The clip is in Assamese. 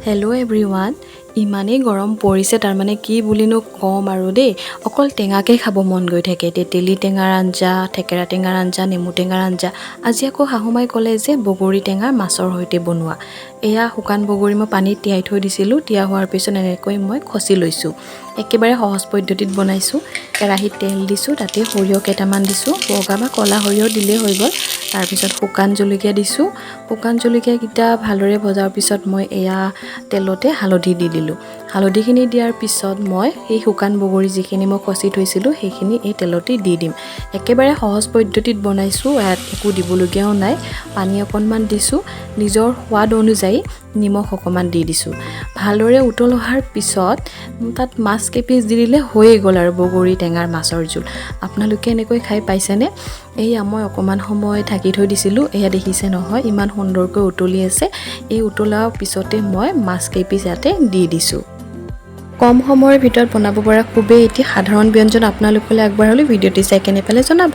হেল্ল' এভৰিৱান, ইমানেই গৰম পৰিছে, তাৰমানে কি বুলিনো ক'ম আৰু দেই। অকল টেঙাকেই খাব মন গৈ থাকে। তেতেলী টেঙাৰ আঞ্জা, থেকেৰা টেঙাৰ আঞ্জা, নেমু টেঙাৰ আঞ্জা। আজি আকৌ শাহুমাই ক'লে যে বগৰী টেঙাৰ মাছৰ সৈতে বনোৱা। এয়া শুকান বগৰী মই পানীত তিয়াই থৈ দিছিলোঁ। তিয়াই হোৱাৰ পিছত এনেকৈ মই খচি লৈছোঁ। একেবাৰে সহজ পদ্ধতিত বনাইছোঁ। কেৰাহীত তেল দিছোঁ, তাতে সৰিয়হ কেইটামান দিছোঁ। বগা বা ক'লা সৰিয়হ দিলেই হৈ গ'ল। তাৰপিছত শুকান জলকীয়া দিছোঁ। শুকান জলকীয়াকেইটা ভালদৰে ভজাৰ পিছত মই এয়া তেলতে হালধি দি দিলোঁ। হালধিখিনি দিয়াৰ পিছত মই সেই শুকান বগৰী যিখিনি মই খচি থৈছিলোঁ, সেইখিনি এই তেলতে দি দিম। একেবাৰে সহজ পদ্ধতিত বনাইছোঁ, ইয়াত একো দিবলগীয়াও নাই। পানী অকণমান দিছোঁ, নিজৰ সোৱাদ অনুযায়ী নিমখ অকণমান দি দিছোঁ। ভালদৰে উতল অহাৰ পিছত তাত মাছ কেইপিচ দি দিলে হৈয়ে গ'ল আৰু বগৰী টেঙাৰ মাছৰ জোল। আপোনালোকে এনেকৈ খাই পাইছেনে? এইয়া মই অকণমান সময় ঢাকি থৈ দিছিলোঁ। এয়া দেখিছে নহয়, ইমান সুন্দৰকৈ উতলি আছে। এই উতলাৰ পিছতে মই মাছ কেইপিচ ইয়াতে দি দিছোঁ। কম সময়ৰ ভিতৰত বনাব পৰা খুবেই এটি সাধাৰণ ব্যঞ্জন আপোনালোকলৈ আগবঢ়ালোঁ। ভিডিঅ'টি চাই কেনে পালে জনাব।